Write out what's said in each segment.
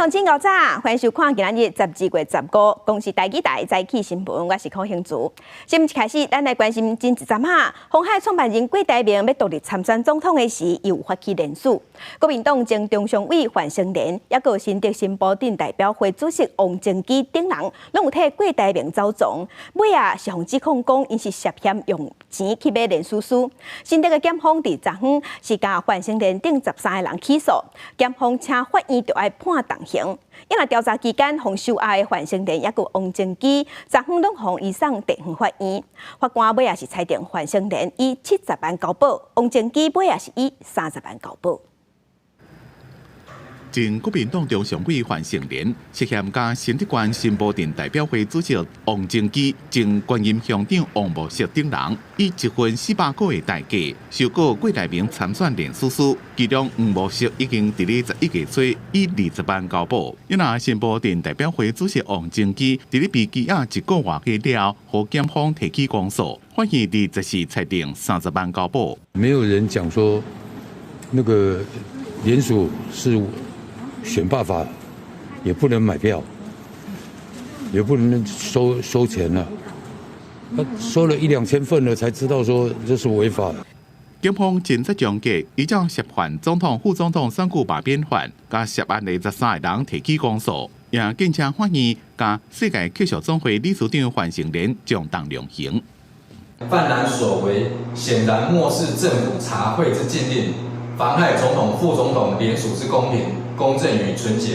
鄉親午早，歡迎收看今仔日12月15，公視台語台早起新聞，我是柯興竹。新聞一開始，咱來關心前一陣仔，鴻海創辦人郭台銘欲獨立參選總統的時，有發起連署。國民黨前中常委范成廉，抑閣新竹新埔鎮代表會主席王貞基等人，攏有替郭台銘走傱。尾仔是予指控講，𪜶是涉嫌用錢去買連署書。新竹的檢方佇昨昏是共范成廉等13個人起訴，檢方請法院著愛判重刑。因為調查期間，予收押的范成廉抑閣王貞基，昨昏攏予移送地方法院。法官尾仔是裁定范成廉以70萬交保，王貞基尾仔是以30萬交保。前國民黨中常委范成廉涉嫌佮新竹縣新埔鎮代表會主席王貞基、前觀音鄉長王木石等人，以一份400塊的代價收購郭台銘參選連署書，其中黃木石已經佇咧11月初以20萬交保。因為新埔鎮代表會主席王貞基佇咧被羈押一個外月了後，予檢方提起公訴，法院佇14裁定30萬交保。沒有人講說那個聯署是選罷法，也不能買票，也不能收錢了。他收了一兩千份了，才知道說這是違法的。檢方偵察終結，依照涉犯總統、副總統選舉罷免法，共涉案的13個人提起公訴，也建請法院共世界客屬總會理事長范成廉將當量刑。范男所為顯然漠視政府查賄之禁令，妨害總統、副總統聯署之公平、公正與純潔，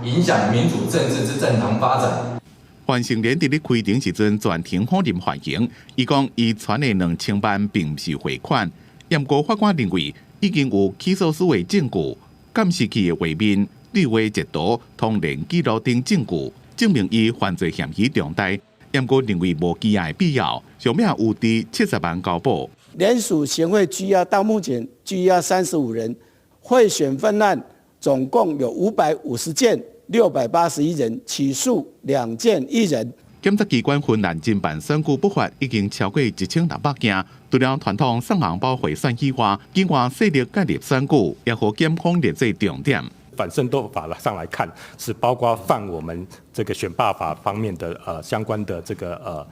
影響民主政治之正常發展。范成廉佇咧開庭時陣全程否認犯行，伊講伊傳的2000萬並毋是匯款。毋過法官認為已經有起訴書的證據、監視器的畫面、對話截圖、通聯記錄等證據，證明伊犯罪嫌疑重大。毋過認為無羈押的必要，上尾有佇70萬交保。聯署行賄拘押到目前拘押35人，賄選犯案總共有550件，681人，起訴2件1人。檢察機關分案偵辦選舉不法已經超過1600件，除了傳統送紅包賄選以外，境外勢力介入選舉，也予檢方列做重點。反滲透法上來看，是包括犯我們這個選罷法方面的相關的這個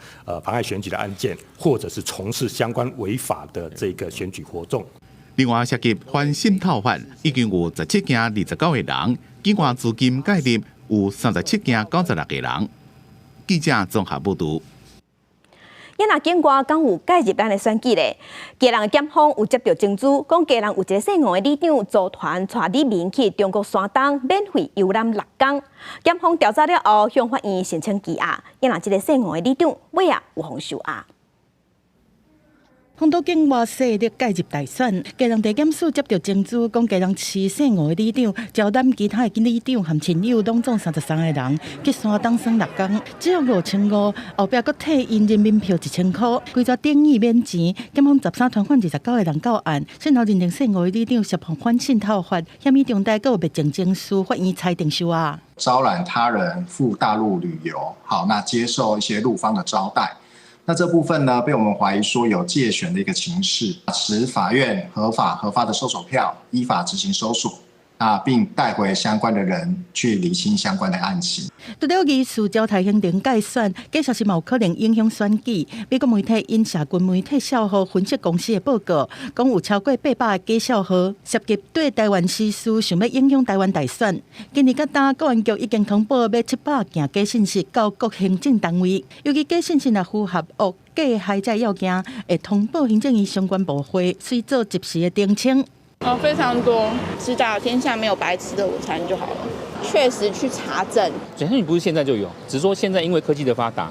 妨礙選舉的案件，或者是從事相關違法的這個選舉活動。另外涉及反滲透法，已經有17件29個人，境外資金介入有37件96個人。記者綜合報導。伊若境外敢有介入咱的選舉咧？基隆的檢方有接著證據，講基隆有一个姓黃的里長組團帶里民去中國山東免費遊覽6工。檢方調查了後，向法院申請羈押。伊若這个姓黃的里長，尾仔有予收押。風土境外勢力介入大選，基隆地檢署接著證據，講基隆市姓吳的里長招攬其他的里長和親友，攏總33個人去山東耍6工，只要5500，後壁閣退𪜶人民票1000箍，規逝等於免錢。檢方13傳喚29個人到案，先後認定姓吳的里長涉犯反滲透法，嫌疑重大，閣有滅證證書，法院裁定收押。招攬他人赴大陸旅遊，好，那接受一些陸方的招待。那這部分呢，被我們懷疑說有介選的一個情勢，持法院合法核發的搜索票，依法執行搜索，啊，並帶回相關的人去釐清相關的案情。除了疑似招刣行程介選，假消息嘛有可能影響選舉。美國媒體引社群媒體賬號分析公司的報告，講有超過800個假賬號涉及對台灣時事，想欲影響台灣大選。今年到今，國安局已經通報欲700件假信息到各行政單位，尤其假信息若符合惡假害這要件，會通報行政院相關部會，隨做及時的澄清。哦，非常多，知道天下沒有白吃的午餐就好了。確實去查證。假訊不是現在就有，只是說現在因為科技的發達，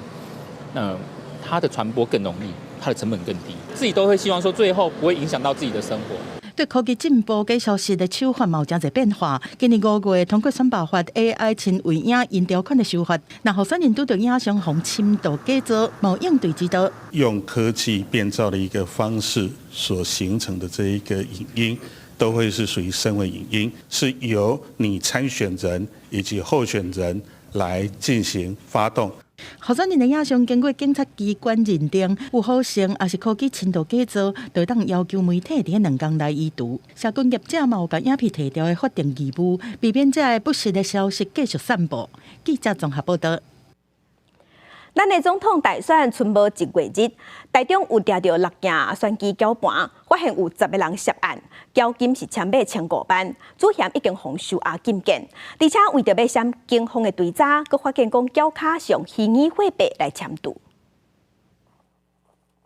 它的傳播更容易，它的成本更低，自己都會希望說最後不會影響到自己的生活。對科技進步，假消息的手法嘛有誠濟變化。今年5月通過選罷法，AI 親衛影音條款的修法，若候選人拄著影像予深度假造，無應對之道。用科技變造的一個方式所形成的這一個影音，都會是屬於深偽影音，是由你參選人以及候選人來進行發動。候選人的影像經過檢察機關認定有合成，抑是科技深度假造，就會當要求媒體佇2工內移除。社群業者嘛有共影片提掉的法定義務，避免這个不實的消息繼續散布。記者綜合報道。咱的總統大選賰無一月日，台中有掠著六件選舉攪盤，發現有10個人涉案，繳金是簽買1500萬，主嫌已經予收押禁見。而且為著欲閃警方的追查，閣發現講繳卡是用虛擬貨幣來簽賭。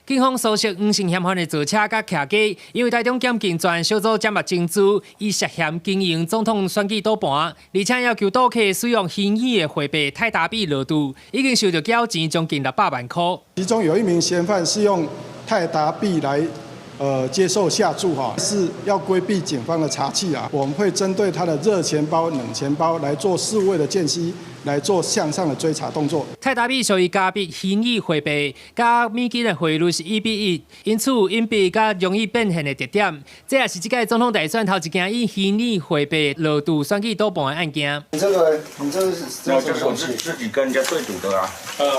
警方搜索黃姓嫌犯的座車佮徛家，因為台中檢警專案小組掌握證據，伊涉嫌經營總統選舉賭盤，而且要求賭客使用虛擬的貨幣泰達幣落注，已經收著繳錢將近600萬塊。其中有一名嫌犯是用泰達幣來接受下注，哈，是要規避警方的查緝啊。我們會針對他的熱錢包、冷錢包來做數位的鑑析。來做向上的追查動作。泰達幣屬於加密虛擬貨幣，佮美金的匯率是1比1，因此有隱蔽佮容易變現的特點。這也是這屆總統大選頭一件以虛擬貨幣落注選舉賭盤的案件。你這個，你這個是，這是我自己跟人家對賭的啊。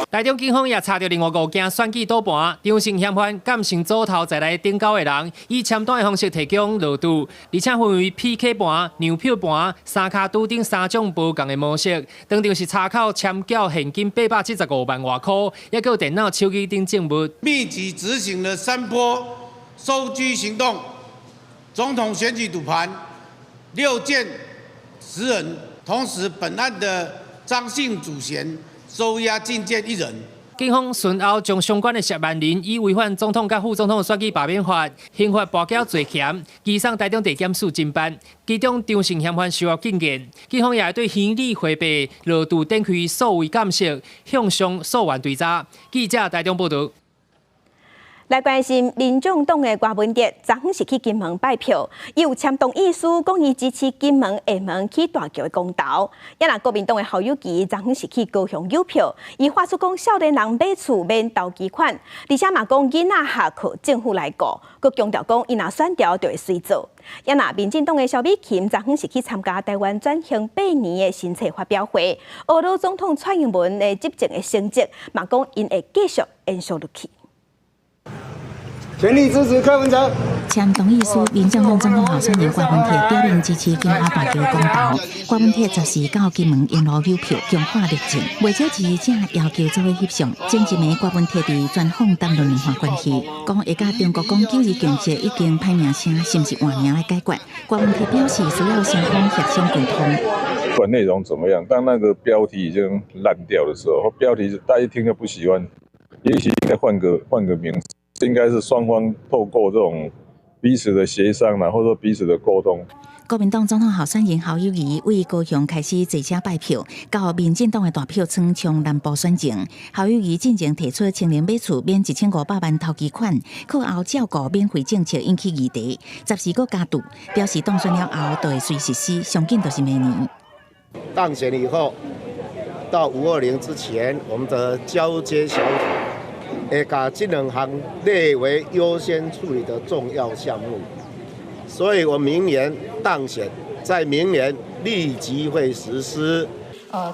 台中警方也查著另外五件選舉賭盤，張姓嫌犯監成組頭在內頂九個人，以簽單的方式提供落注，而且分為 PK 盤、讓票盤、三跤賭等三種無仝的模式，當場是查扣簽繳現金875萬外箍，抑閣有電腦、手機等證物。密集執行了三波搜緝行動，總統選舉賭盤6件10人，同時本案的張姓主嫌收押禁見一人。警方隨後將相關的涉案人以違反總統佮副總統選舉罷免法，刑法跋筊罪嫌，移送台中地檢署偵辦。其中張姓嫌犯受押禁見，警方也會對虛擬貨幣落注展開數位監視，向上溯源追查。記者台中報導。來關心民眾黨的柯文哲，昨昏是去金門拜票，伊有簽同意書，講伊支持金門、廈門起大橋的公投。抑若國民黨的侯友宜，昨昏是去高雄誘票，伊發出講少年人買厝免頭期款，而且嘛講囡仔學靠政府來顧，閣強調講伊若選著就會隨做。抑若民進黨的蕭美琴，昨昏是去參加台灣轉型8年的新冊發表會，呵咾總統蔡英文的執政的成績，嘛講𪜶會繼續延續落去。全力支持柯文哲。簽同意書，民進黨總統候選人柯文哲表明支持金廈大橋公投。柯文哲十四到金門沿路誘票，強化力證，袂少支持者要求做伙翕相。前一暝柯文哲佇專訪談論兩岸關係，講會佮中國講九二共識已經歹名聲，是毋是換名來解決？柯文哲表示需要雙方協商溝通。不管內容怎麼樣，當那個標題已經爛掉的時候，標題大家一聽就不喜歡，也許應該換個名字。應該是雙方透過這種彼此的協商啦，或者說彼此的溝通。國民黨總統候選人侯友宜為高雄開始坐車拜票，到民進黨的大票倉衝南部選情。侯友宜進前提出青年買厝免1500萬頭期款，課後照顧免費政策引起議題，十四閣加注，表示當選了後就會隨實施，上緊就是明年。當選以後，到520之前，我們的交接小組會共這兩項列為優先處理的重要項目，所以我明年當選，在明年立即會實施。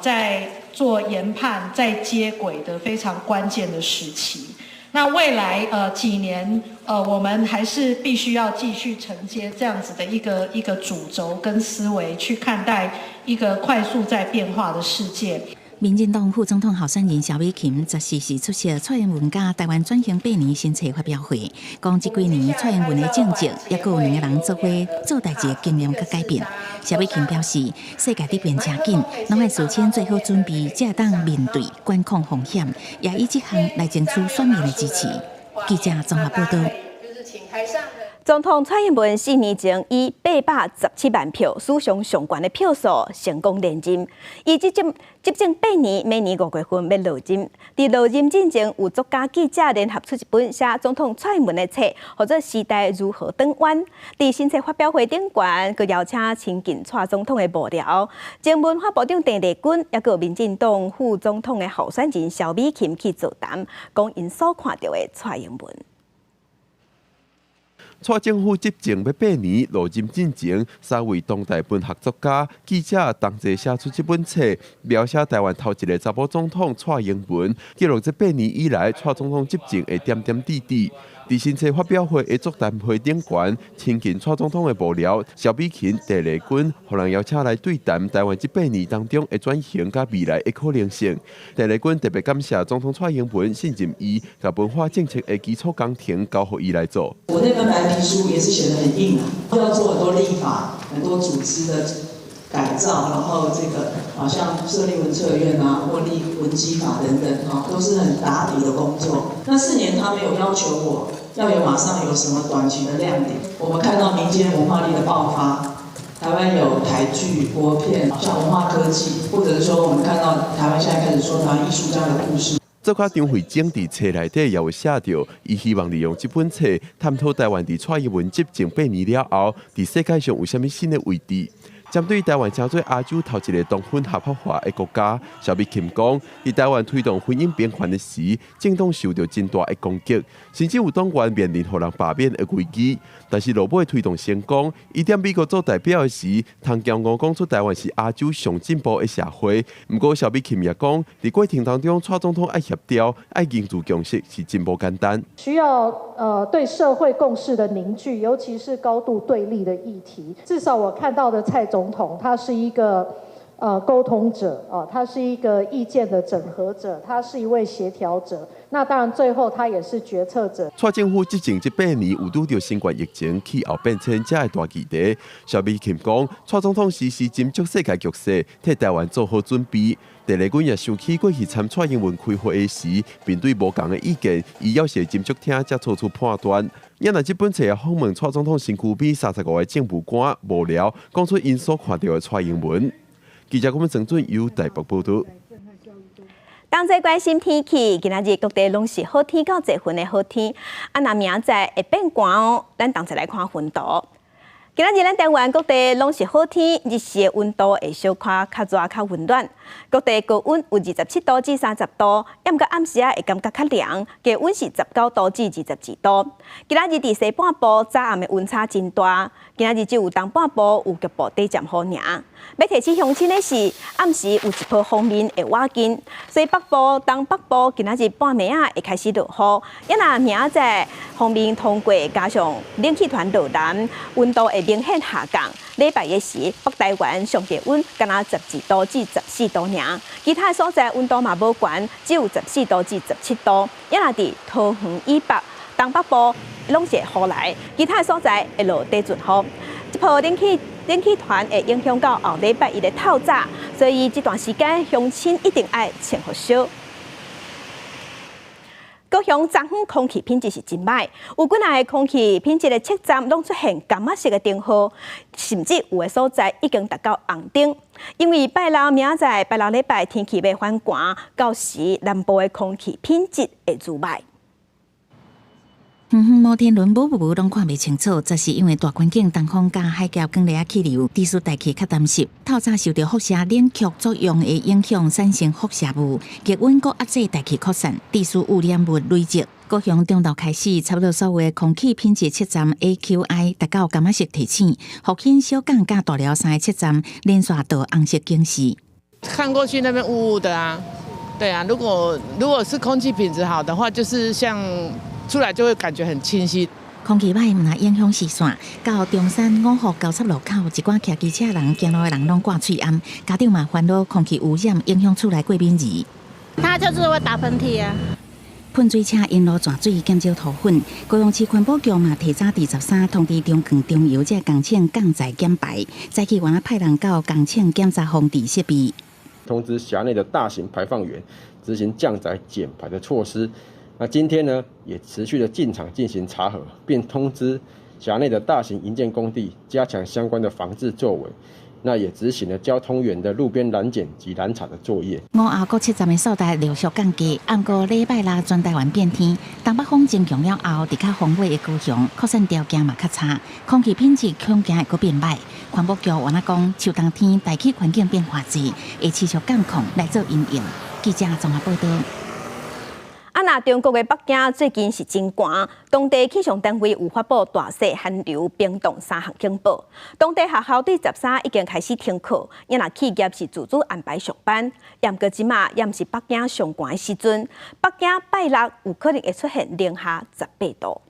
在做研判、在接軌的非常關鍵的時期。那未來幾年，我們還是必須要繼續承接這樣子的一個主軸跟思維，去看待一個快速在變化的世界。民進黨副總統候選人蕭美琴14時出席蔡英文佮台灣轉型8年新冊發表會，講這幾年蔡英文的政績，抑閣有兩個人做伙做代誌的經驗佮改變。蕭美琴表示，世界佇變誠緊，攏愛事先做好準備，才會當面對管控風險，也以這項來爭取選民的支持。記者綜合報導。總統蔡英文4年前以817萬票史上上懸的票數成功連任，伊執政8年，明年5月份欲落任。佇落任進前，有作家記者聯合出一本寫總統蔡英文的冊，號做《時代如何轉彎》。佇新冊發表會頂懸，閣邀請親近蔡總統的幕僚、前文化部長鄧麗君，抑閣民進黨副總統的候選人蕭美琴去座談，講𪜶所看著的蔡英文。蔡政府執政欲八年，落任進前，三位當代文學作家、記者同齊寫出這本冊，描寫台灣頭一个查某總統蔡英文，記錄這八年以來蔡總統執政的點點滴滴。佇新冊發表會的座談會頂懸，親近蔡總統的幕僚蕭美琴、鄭麗君，予人邀請來對談台灣這八年當中的轉型佮未來的可能性。鄭麗君特別感謝總統蔡英文信任伊，共文化政策的基礎工程交予伊來做。我那份白皮書也是寫得很硬啊，要做很多立法、很多組織的改造，然後這個好像設立文策院啊，或立文基法等等，哈，都是很打底的工作。那4年他沒有要求我要有馬上有什麼短期的亮點。我們看到民間文化力的爆發，台灣有台劇、國片，像文化科技，或者是說我們看到台灣現在開始說台灣藝術家的故事。作家張惠菁佇冊內底也有寫著，伊希望利用這本冊探討台灣佇蔡英文執政八年了後，佇世界上有啥物新的位置。針對台灣成做亞洲頭一个同婚合法化的國家，蕭美琴講，佇台灣推動婚姻平權的時，政黨受著真大的攻擊，甚至有黨員面臨予人罷免的危機。但是落尾推動成功，伊踮美國做代表的時，通驕傲講出台灣是亞洲上進步的社會。毋過蕭美琴也講，佇過程當中，蔡總統愛協調、愛凝聚共識是真無簡單。需要對社會共識的凝聚，尤其是高度對立的議題。至少我看到的蔡總統，他是一個溝通者啊，他是一個意見的整合者，他是一位協調者。那當然最後他也是決策者。蔡政府執政這八年有拄著新冠疫情、氣候變遷這个大議題。蕭美琴講，蔡總統時時斟酌世界局勢，替台灣做好準備。鄭麗君也想起過去參蔡英文開會時，面對無仝的意見，伊猶是會斟酌聽，才做出判斷。也若這本冊也訪問蔡總統身軀邊35个政務官幕僚，講出𪜶所看著的蔡英文。記者郭文曾俊由台北報導。同齊關心天氣，今仔日各地攏是好天到濟雲的好天。啊，若明仔載會變寒哦，咱同齊來看雲圖。今仔日咱台灣各地攏是好天，日時的溫度會小可較熱較溫暖。各地高溫有27度至30度，毋過暗時仔會感覺較涼，低溫是19度至22度。今仔日佇西半部早暗的溫差真大，今仔日只有東半部有局部短暫雨爾。欲提醒鄉親的是，暗時有一波鋒面會倚近，所以北部、東北部今仔日半暝仔會開始落雨。也若明仔載鋒面通過，加上冷氣團落南，溫度會明顯下降。禮拜一時，北台灣上低溫干焦12度至14度爾，其他所在溫度嘛無懸，只有14度至17度。也若佇桃園以北、東北部攏是會雨來，其他所在會落短陣雨。這波冷氣團會影響到後禮拜一的透早，所以這段時間鄉親一定愛穿予少。高雄昨昏空氣品質是真䆀，有幾若个空氣品質的測站攏出現柑仔色的燈號，甚至有的所在已經達到紅燈。因為拜六明仔載拜六禮拜天氣欲反寒，到時南部的空氣品質會愈䆀。遠遠摩天輪霧霧霧攏看袂清楚，這是因為大環境東風佮海峽捲來氣流，致使大氣較澹濕。透早受著輻射冷卻作用的影響，產生輻射霧，逆溫閣壓制大氣擴散，致使污染物累積。高雄中晝開始，差不多所有的空氣品質測站 AQI 達到柑仔色提醒，復興小港佮大寮三个測站連續到紅色警示。看過去那邊霧霧的啊，對啊，如果是空氣品質好的話，就是像出來就會感覺很清晰。空氣䆀毋但影響視線，到中山五福交叉路口，一寡騎機車人、行路的人攏掛喙罨，家長嘛煩惱空氣污染影響厝內過敏兒。他就是會打噴嚏啊。噴水車沿路泉水減少塗粉，高雄市環保局嘛提早佇13通知中鋼中油這工廠降載減排，早起原來派人到工廠檢查防治設備，通知轄內的大型排放源執行降載減排的措施。那今天呢，也持續的進場進行查核，並通知轄內的大型營建工地加強相關的防治作為。那也執行了交通員的路邊攔檢及攔查的作業。午後各測站的數值陸續降低，毋過禮拜六全台灣變天，東北風增強了後，佇較風尾的高雄擴散條件嘛較差，空氣品質恐驚會閣變䆀。環保局原來講，秋冬天大氣環境變化濟，會持續監控來做因應。記者綜合報道。啊，若中國的北京最近是真寒，當地氣象單位有發布大雪、寒流、冰凍三項警報。當地學校對13已經開始停課，也若企業是自主安排上班。毋過這馬也毋是北京上寒的時陣，北京拜六有可能會出現零下18度。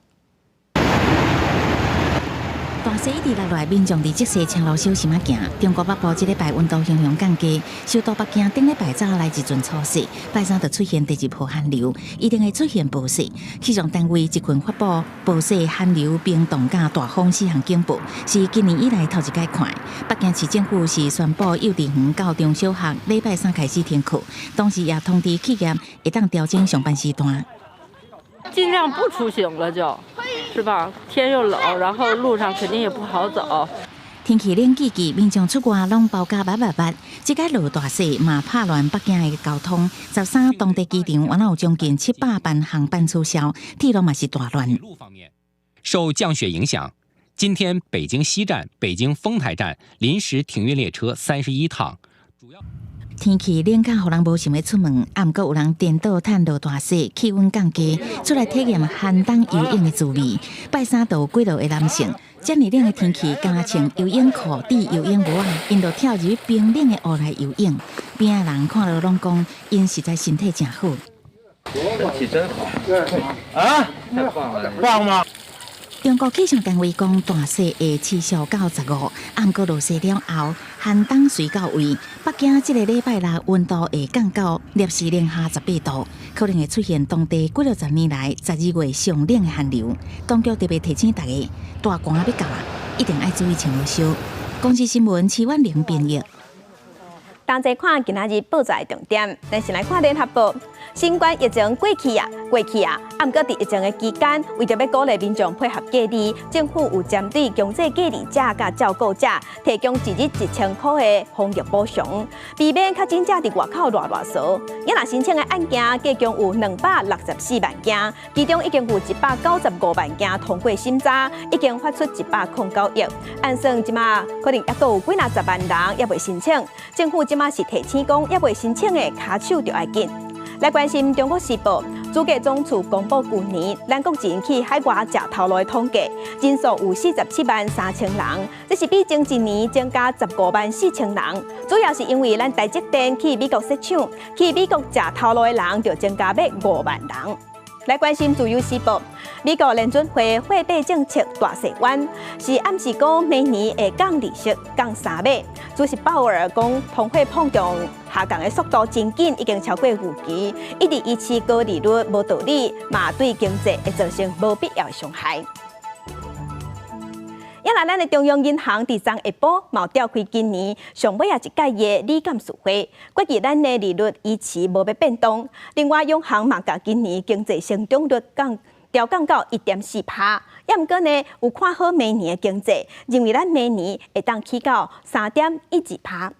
大雪一直落來，民眾佇積雪車路小心仔行。中國北部這禮拜溫度雄雄降低，首都北京頂禮拜早來一陣初雪，拜三就出現第二波寒流，一定會出現暴雪。氣象單位這陣發布暴雪、寒流、冰凍佮大風四項警報，是今年以來頭一擺看。北京市政府是宣布幼稚園到中小學禮拜三開始停課，同時也通知企業會當調整上班時段。盡量不出行了就，是吧？天又冷，然後路上肯定也不好走。天氣冷吱吱，民眾出外攏包甲密密密。這擺落大雪嘛，拍亂北京的交通。13當地機場原來有將近700班航班取消，鐵路嘛是大亂。受降雪影響，今天北京西站、北京豐台站臨時停運列車31趟。主要天氣冷甲予人無想欲出門，啊，毋過有人顛倒趁落大雪，氣溫降低，出來體驗寒冬游泳的滋味。拜三就有幾落個男性，遮爾冷的天氣，敢若穿游泳褲、佇游泳帽仔，𪜶就跳入冰冷的湖內游泳。邊仔人看著攏講，𪜶實在身體誠好。身體真好。啊？太棒了！棒嗎？中國氣象單位講，大雪會持續到15，啊，毋過落雪了後，寒冬隨到位。北京這个禮拜六溫度會降到攝氏零下18度，可能會出現當地幾落十年來12月上冷的寒流。當局特別提醒大家，大寒欲到啊，一定愛注意穿好少。公視新聞徐婉玲編譯。同齊看今仔日報紙的重點，咱先來看聯合報。新冠疫情過去啊，過去啊，啊，毋過佇疫情的期間，為著欲鼓勵民眾配合隔離，政府有針對強制隔離者佮照顧者提供一日1000箍的防疫補償，避免確診者佇外口賴賴趖。也若申請的案件，計共有264萬件，其中已經有195萬件通過審查，已經發出109億。按算這馬可能猶閣有幾若十萬人猶未申請，政府這馬是提醒講，猶未申請的跤手著愛緊。來關心《中國時報》，主計總處公布舊年咱國人去海外食頭路的統計，人數有47萬3千人，這是比前一年增加15萬4千人。主要是因為咱台積電去美國設廠，去美國食頭路的人就增加欲5萬人。來關心《自由時報》，美國聯準會貨幣政策大細彎，是暗示講明年會降利息降3碼。主席鮑爾講，通貨膨脹下降的速度真緊，已經超過預期，一直維持高利率無道理，嘛對經濟會造成無必要的傷害。也若咱的中央銀行佇昨下晡嘛召開今年上尾仔一屆的理監事會，決議咱的利率維持無欲變動。另外，央行嘛共今年經濟成長率調降到1.4趴，也毋過呢有看好明年的經濟，認為咱明年會當起到3.12趴。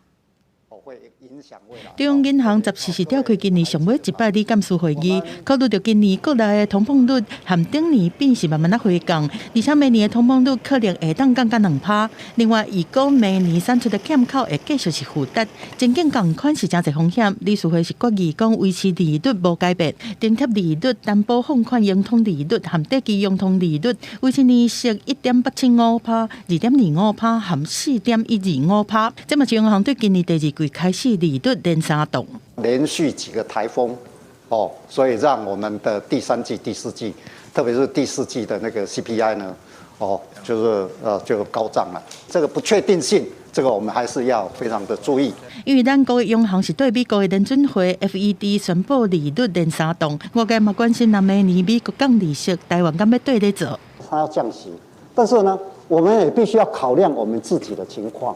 中央銀行14是召開今年上尾一擺理監事會議，考慮著今年國內的通膨率和頂年比是慢慢仔回降，而且明年的通膨率可能會當降到2趴。另外，預估明年產出的欠口會繼續是負值，前景仝款是誠濟風險。理事會是決議講維持利率無改變，定貼利率、擔保放款融通利率和短期融通利率維持年息1.875趴、2.25趴和4.125趴。這嘛是央行對今年第二季開始利率連三動，連續幾個颱風，哦，所以讓我們的第三季、第四季，特別是第四季的那個 CPI 呢，哦，就是就高漲了。這個不確定性，這個我們還是要非常的注意。因為咱國的央行是對美國的聯準會 FED 宣布利率連三動，外界嘛關心，若明年美國降利息，台灣敢欲綴咧做？它要降息，但是呢，我們也必須要考量我們自己的情況。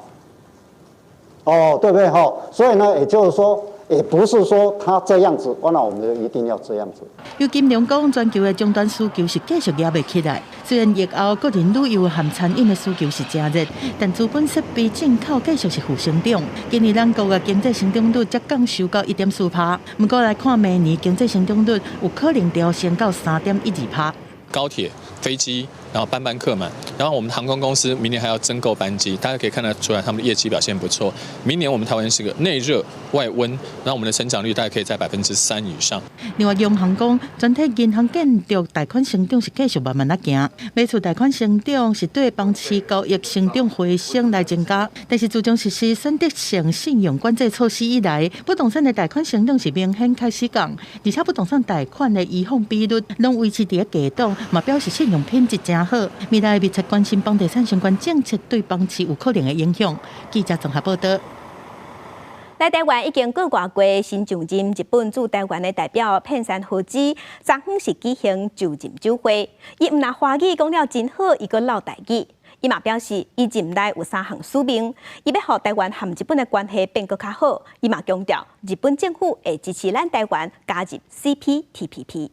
哦，對不對？哈，所以呢，也就是說，也不是說他這樣子，那我們就一定要這樣子。有金融講，全球的終端需求是繼續壓袂起來。雖然疫後個人旅遊和餐飲的需求是誠熱，但資本設備進口繼續是負成長。今年咱國的經濟成長率才降收到1.4趴，毋過來看明年經濟成長率有可能調升到3.12趴。高鐵、飛機。然後班班客滿。然後我們航空公司明年還要增購班機，大家可以看得出來，他們的業績表現不錯。明年我們台灣是個內熱外溫，然後我們的成長率大概可以在3%以上。另外，央行講，全體銀行建築貸款成長是繼續慢慢仔行，買厝貸款成長是對房市交易成長回升來增加，但是自從實施選擇性信用管制措施以來，不動產的貸款成長是明顯開始降，而且不動產貸款的移放比率攏維持佇咧低檔，嘛表示信用品質誠好。未來密切關心房地產相關政策對房市有可能的影響。記者綜合報道。來台灣已經過外月新上任日本駐台灣的代表片山和子，昨昏是舉行就任酒會。伊毋但華語講了真好，伊閣嘮台語。伊嘛表示，伊任內有三項使命，伊欲予台灣和日本的關係變閣較好。伊嘛強調，日本政府會支持咱台灣加入 CPTPP。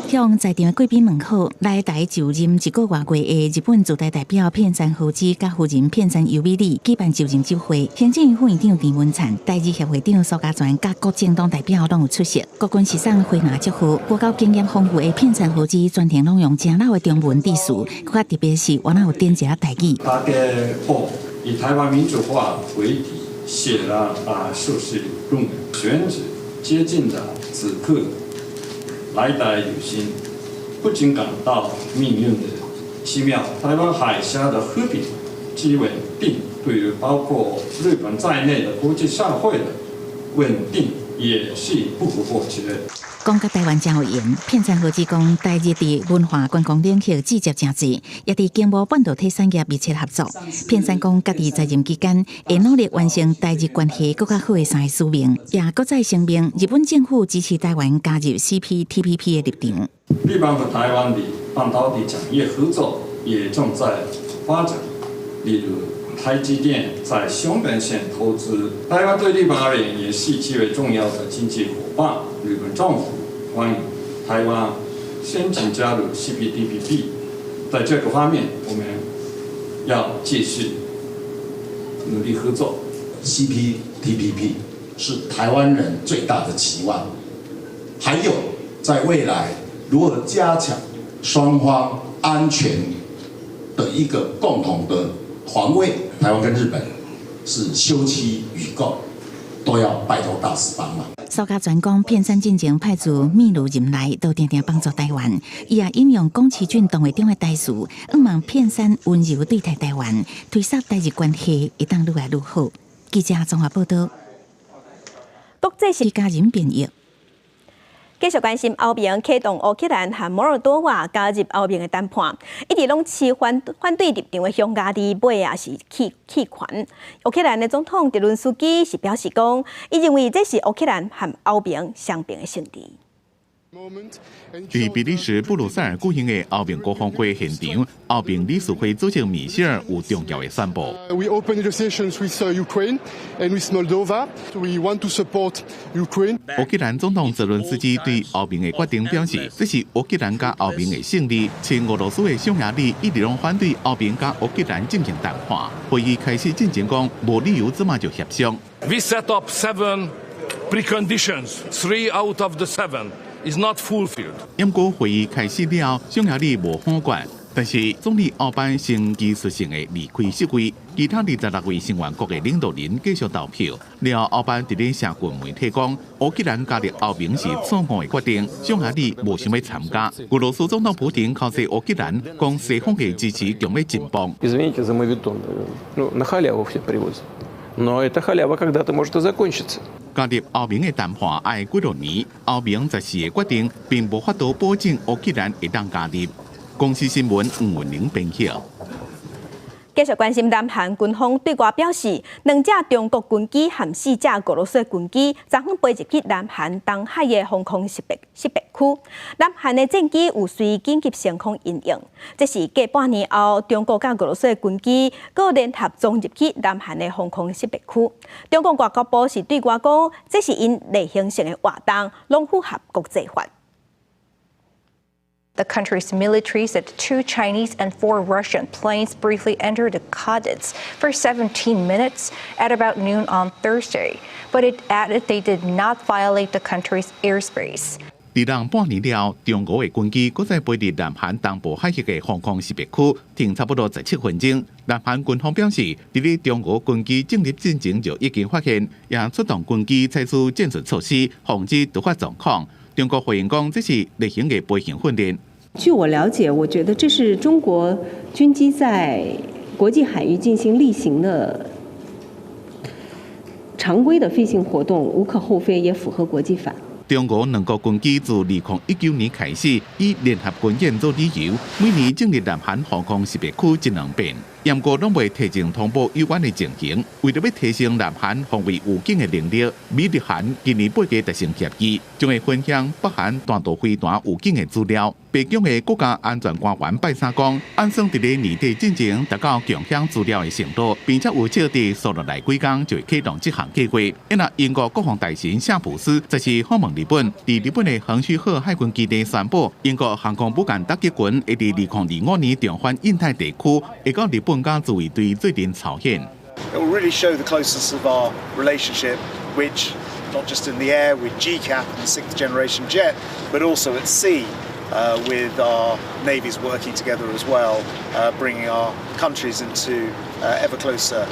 向在場的貴賓問好，來台就任一個外月的日本駐台代表片山和子佮夫人片山優美里舉辦就任酒會，行政院副院長鄭文燦、台日協會長蘇嘉全佮各政黨代表攏有出席。國軍是送花籃祝賀，外交經驗豐富的片山和子全程攏用誠老的中文致辭，閣較特別是原來有點一下台語。大家好，以台灣民主化為題寫了碩士論文，選舉接近的此刻。來台旅行，不禁感到命運的奇妙。台灣海峽的和平及穩定，對於包括日本在內的國際社會的穩定，也是不可或缺。講佮台灣誠有緣，片山和子講，台日佇文化觀光領域接觸誠濟，也佇經貿半導體產業密切合作。片山講，家己在任期間會努力完成台日關係閣較好的三个使命，也閣再聲明日本政府支持台灣加入 CPTPP 的立場。日本和台灣的半導體產業合作也正在發展，例如台積電在熊本縣投資，台灣對日本而言也是極為重要的經濟夥伴。日本政府歡迎台灣申請加入 CPTPP，在這個方面，我們要繼續努力合作。 CPTPP 是台灣人最大的期望，還有在未來如何加強雙方安全的一個共同的防衛，台灣跟日本是休戚與共，都要拜託大使幫忙。蘇嘉全講，片山進前派駐秘魯任內，都定定幫助台灣。伊也引用宮崎駿動畫中的台詞，向望片山溫柔對待台灣，推捒台日關係會當愈來愈好。記者綜合報道。國際是家人變異。繼續關心歐盟啟動烏克蘭和摩爾多瓦加入歐盟的談判，一直攏持反反對立場的匈牙利尾仔是棄棄權。烏克蘭的總統澤倫斯基是表示講，伊認為這是烏克蘭和歐盟雙邊的勝利。佇比利時布魯塞爾舉行的歐盟高峰會現場，歐盟理事會主席米歇爾有重要的宣布。 We open negotiations with Ukraine and with Moldova. We want to support Ukraine. 烏克蘭總統澤倫斯基對歐盟的決定表示，這是烏克蘭佮歐盟的勝利。親俄羅斯的匈牙利一直攏反對歐盟佮烏克蘭進行談判。會議開始進前講，無理由這馬就協商。 We set up seven preconditions. Three out of the seven is not fulfilled. 毋過會議開始了，匈牙利無否決，但是總理奧班先技術性的離開席位，其他26位成員國的領導人繼續投票。了後，奧班佇咧社群媒體講，烏克蘭加入歐盟是錯誤的決定，匈牙利無想欲參加。俄羅斯總統普丁口責烏克蘭，講西方的支持強欲真棒。 Извините за моветон, ну, на халяву все привозят. Но эта халява когда-то может и закончиться. 加入歐盟的談判愛幾落年，歐盟14個決定並無法度保證烏克蘭會當加入。公視新聞吳文玲編譯。繼續關心南韓軍方對外表示，兩架中國軍機和四架俄羅斯軍機，昨昏飛入去南韓東海的防空識別識別區。南韓的戰機有隨緊急升空因應，這是繼半年後，中國佮俄羅斯的軍機閣聯合衝入去南韓的防空識別區。中國外交部是對外講，這是𪜶例行性的活動，攏符合國際法。 The country's military said two Chinese and four Russian planes briefly entered the COTS for 17 minutes at about noon on Thursday, but it added they did not violate the country's airspace. 佇人半年了，中俄的軍機閣再飛佇南韓東部海域的防空識別區停差不多17分鐘。南韓軍方表示，佇咧中俄軍機進入進前就已經發現，也出動軍機採取戰術措施，防止突發狀況。中國回應講，這是例行的飛行訓練。據我了解，我覺得這是中國軍機在國際海域進行例行的常規的飛行活動，無可厚非，也符合國際法。中俄兩國軍機自2019年開始，以聯合軍演做理由，每年進入南韓防空識別區一兩遍，毋過攏未提前通報有關的情形。為著欲提升南韓防衛預警的能力，美日韓今年8月達成協議，將會分享北韓彈道飛彈預警的資料。白宮的國家安全官員拜三講，按算佇咧年底進前達到共享資料的程度，並且預測佇紲落來幾工就會啟動這項計劃。因英國國防大臣夏普斯這是訪問日本，佇日本的橫須賀海軍基地宣布，英國航空母艦打擊群會佇2025年重返印太地區，會到日本佮自衛隊做陣操演。 It will really show the closeness of our relationship, which not just in the air with GCAP and the sixth generation jet, but also at sea with our navies working together as well, bringing our countries into ever closer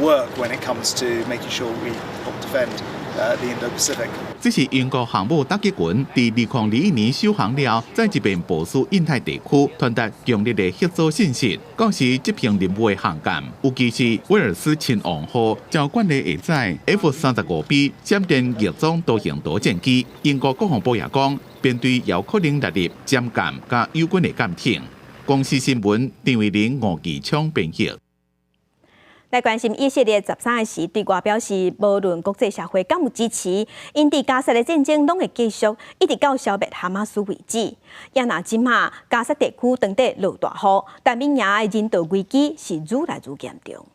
work when it comes to making sure we help defend the Indo-Pacific. 這是英國航母打擊群佇2021年首航了，再一遍部署印太地區，傳達強烈的合作信息。到時執行任務的航艦，尤其是威爾斯親王號，較慣例會載 F-35B 閃電逆裝多型導戰機。英國國防部也講，編隊有可能納入潛艦佮友軍的艦艇。公視新聞陳慧玲、吳繼昌編譯。來關心以色列13時對外表示，無論國際社會敢有支持，𪜶佇加薩的戰爭攏會繼續，一直到消滅哈馬斯為止。也若這馬加薩地區當地落大雨，難民營的人道危機是愈來愈嚴重。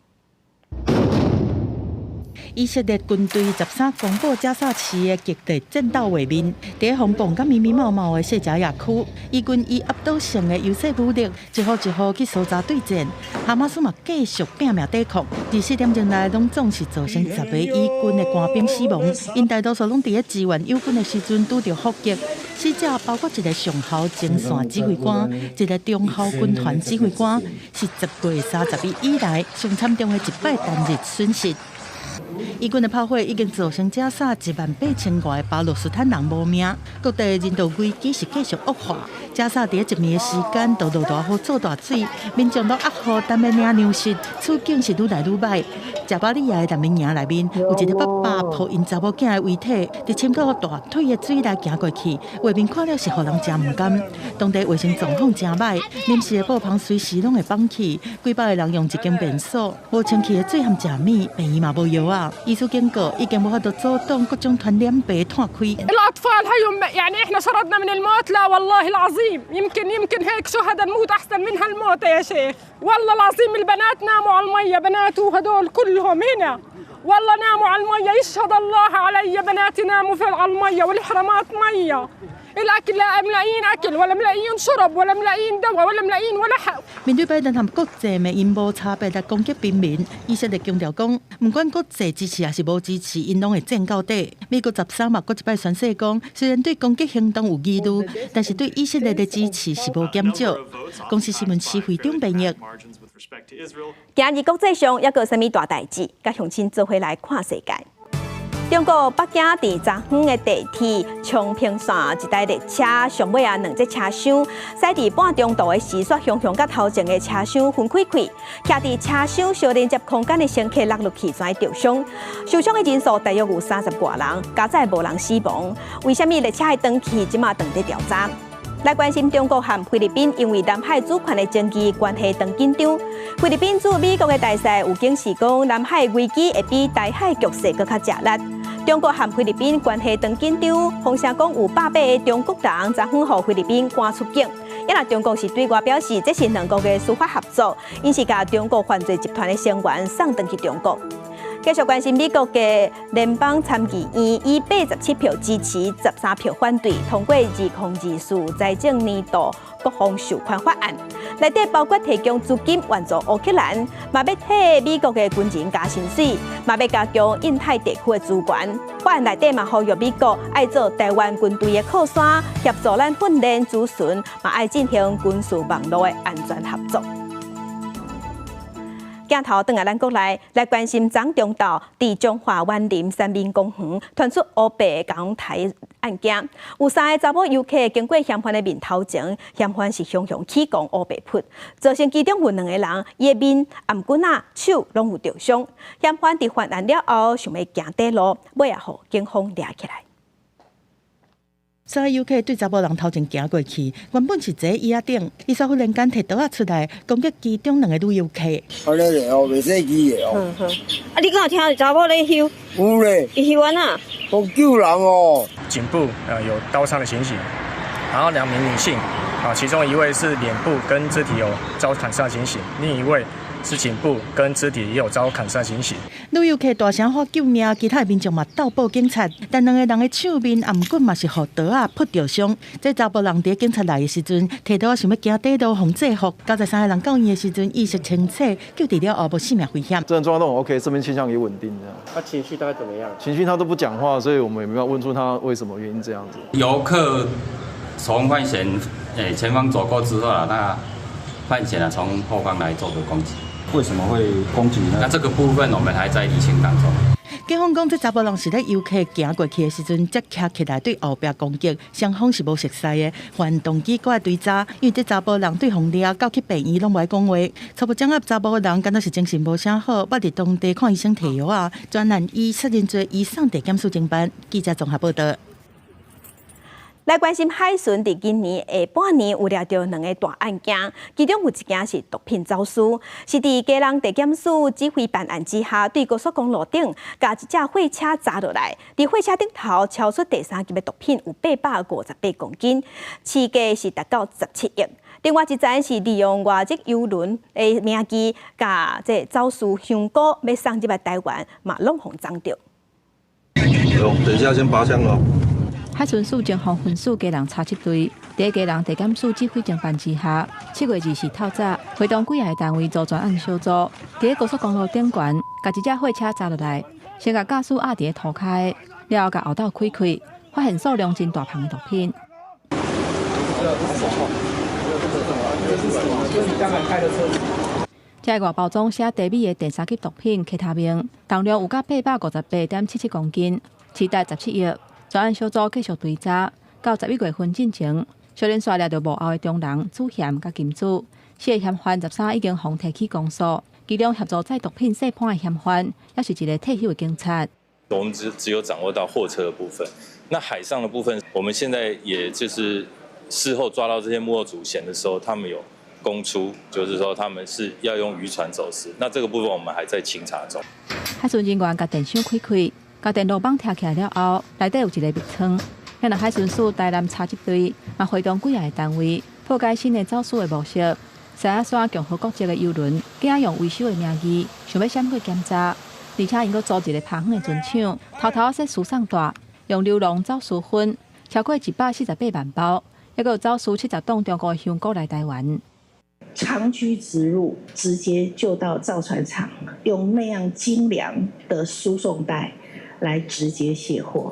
以色列軍隊13公布加薩市的激烈戰鬥畫面，佇風暴佮密密麻麻的細甲亞區，以軍以壓倒性的優勢武力，一戶一戶去搜查對戰，哈馬斯嘛繼續拚命抵抗。24點鐘內，攏總是造成10個以軍的官兵死亡，𪜶大多數攏佇咧支援友軍的時陣拄著伏擊，死者包括一個上校前線指揮官，一個中校軍團指揮官，是10月31以來上慘重的一擺單日損失。以軍的炮火已經造成加薩1萬8千外的巴勒斯坦人無命，各地人道危機是繼續惡化。加薩佇一暝的時間就落大雨做大水，民眾攏壓雨等欲領糧食，處境是愈來愈䆀。賈巴利亞的難民營內面有一個爸爸抱𪜶查某囝的遺體，佇穿過大腿的水內行過去，畫面看了是予人誠毋甘。當地衛生狀況誠䆀，臨時的布棚隨時攏會崩去，幾百個人用一間便所，無清氣的水和食物，病院嘛無藥仔。醫師警告，已經無法度阻擋各種傳染病湠開。 الأطفال هيهم يعني إحنا شردنا من الموت لا والله العظيم يمكن يمكن هيك شهداء نموت أحسن من هالموتة يا شيخ والله العظيم البنات ناموا على المية بناته وهدول كلهم هنا والله ناموا على المية يشهد الله علي بناتي ناموا في على المية والحرامات مية الأكل لا ملاقيين أكل ولا ملاقيين شرب ولا ملاقيين دواء ولا ملاقيين ولا حق。面對拜登和國際罵𪜶無差別來攻擊平民，以色列強調講，毋管國際支持抑是無支持，𪜶攏會戰到底。美國13嘛，閣一擺宣誓講，雖然對攻擊行動有疑慮，但是對以色列的支持是無減少。公視新聞施惠中編譯。今日國際上猶閣有啥物大代誌？佮鄉親做伙來看世界。中國北京佇昨昏的地鐵昌平線一台列車上尾仔兩節車廂，駛佇半中途的時，煞雄雄佮頭前的車廂分開開，徛佇車廂相連接空間的乘客落入去，全著傷，受傷的人數大約有30外人，佳哉無人死亡。為啥物列車會斷去？這馬正佇調查。來關心中國和菲律賓因為南海主權的爭議關係當緊張。菲律賓駐美國的大使有警示講，南海危機會比台海局勢閣較吃力。中國和菲律賓關係當緊張，風聲講有180個中國人昨昏予菲律賓趕出境。也若中國是對外表示，這是兩國的司法合作，𪜶是共中國犯罪集團的成員送轉去中國。繼續關心美國的聯邦參議院以87票支持、13票反對通過2024財政年度國防授權法案，內底包括提供資金援助烏克蘭，嘛欲替美國的軍人加薪水，嘛欲加強印太地區的資源。法案內底嘛呼籲美國愛做台灣軍隊的靠山，協助咱訓練諮詢，嘛愛進行軍事網路的安全合作。鏡頭轉來咱國內來關心，昨中晝佇彰化員林三民公園傳出烏白共刣案件，有三个查某遊客經過嫌犯的面頭前，嫌犯是雄雄起戇烏白噗，造成其中有兩个人伊的面、頷頸仔、手攏有著傷。嫌犯佇犯案了後，想欲行短路，尾仔予警方掠起來。三个遊客對查某人頭前行過去，原本是坐椅仔頂，伊煞忽然間提刀仔出來攻擊其中兩个女遊客。按呢咧哦，袂使記的哦。啊，你敢有聽著查某咧吼？有咧。伊吼按怎？講救人哦。頸部有刀傷的情形，然後兩名女性啊，其中一位是臉部跟肢體有遭砍傷情形，另一位是頸部跟肢體也有遭砍傷情形。女遊客大聲喊救命，其他的民眾嘛鬥報警察，但兩个人的手面頷頸嘛是予刀仔噗著傷。這查埔人佇警察來的時陣，提刀想欲行短路予制服。93个人到院的時陣意識清醒，救治了後無性命危險。這種狀況都很 OK，生命跡象也穩定，這樣。他情緒大概怎麼樣？情緒他都不講話，所以我們也沒辦法問出他為什麼原因這樣子。遊客從范閒前方走過之後啊，那范閒啊從後方來做個攻擊。為什麼會攻擊呢？那這個部分我們還在釐清當中。警方講，這查埔人是咧遊客行過去的時陣，才徛起來對後壁攻擊，雙方是無熟似的，犯動機閣愛追查。因為這查埔人對予掠到去病院攏無愛講話，初步掌握查埔人敢若是精神無啥好，捌佇當地看醫生提藥啊，專案以殺人罪移送地檢署偵辦。記者綜合報道。來關心海巡佇今年下半年有掠著兩个大案件，其中有一件是毒品走私，是佇基隆地檢署指揮辦案之下，對高速公路頂共一隻貨車砸落來，佇貨車頂頭抄出第三級的毒品有858公斤，市價是達到17億。另外一單是利用外籍郵輪的名義，共這个走私香菇欲送入來台灣，嘛攏予摠著。等一下先拔槍咯。海巡署偵防分署基隆查緝隊，佇基隆地檢署指揮偵辦之下，7月20日透早，會同幾个單位組專案小組，佇高速公路頂懸，共一隻貨車砸落來，先共駕駛壓佇塗跤，了後共後斗開開，發現數量真大磅的毒品。這个外包裝寫低米的第三級毒品 K 他命，重量有甲858.77公斤，市值17億。專案小組繼續追查，到11月份進前，小連續掠著幕後的中人主嫌佮金主，四个嫌犯13已經予提起公訴，其中協助載毒品洗盤的嫌犯，也是一个退休的警察。我們只有掌握到貨車的部分，那海上的部分，我們現在也就是事後抓到這些幕後主嫌的時候，他們有供出，就是說他們是要用漁船走私，那這個部分我們還在清查中。海巡人員共電箱開開。共電路板拆起來了後，內底有一个密倉。遐海巡署台南查緝隊嘛會同幾个單位破解新的走私的模式。獅仔山共和國籍的郵輪，驚用維修的名義，想欲閃過檢查，而且𪜶閣租一个拍遠的船廠，偷偷設輸送帶，用流浪走私粉超過148萬包，猶閣有走私70噸中國的香菇來台灣。長驅直入，直接就到造船廠，用那樣精良的輸送帶來直接卸貨，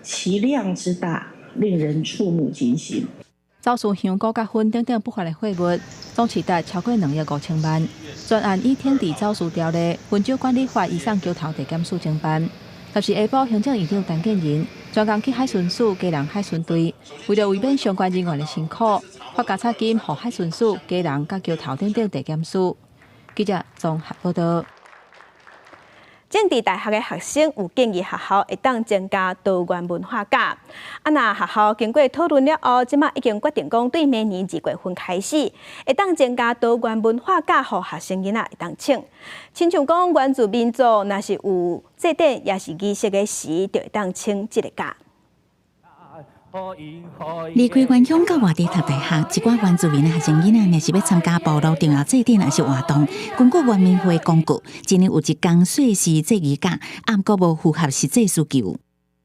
其量之大，令人觸目驚心。走私香菇佮粉等等不法的貨物，總市值超過2億5千萬。專案以懲治走私條例、溫州管理法移送橋頭地檢署偵辦。十四下晡，行政院長陳建仁專工去海巡署基隆海巡隊，為著避免相關人員的辛苦，發加差金予海巡署基隆佮橋頭等等地檢署。記者綜合報道。政治大學的學生有建議學校會當增加多元文化假。啊，若學校經過討論了後，這馬已經決定講，對明年2月份開始，會當增加多元文化假，予學生囡仔會當請。親像講原住民族，若是有祭典抑是儀式的時，就會當請這个假。離開原鄉到外地讀大學，一寡原住民的學生囡仔，若是欲參加部落重要祭典抑是活動，根據原民會公告，一年有一工歲時祭儀假，毋過無符合實際需求。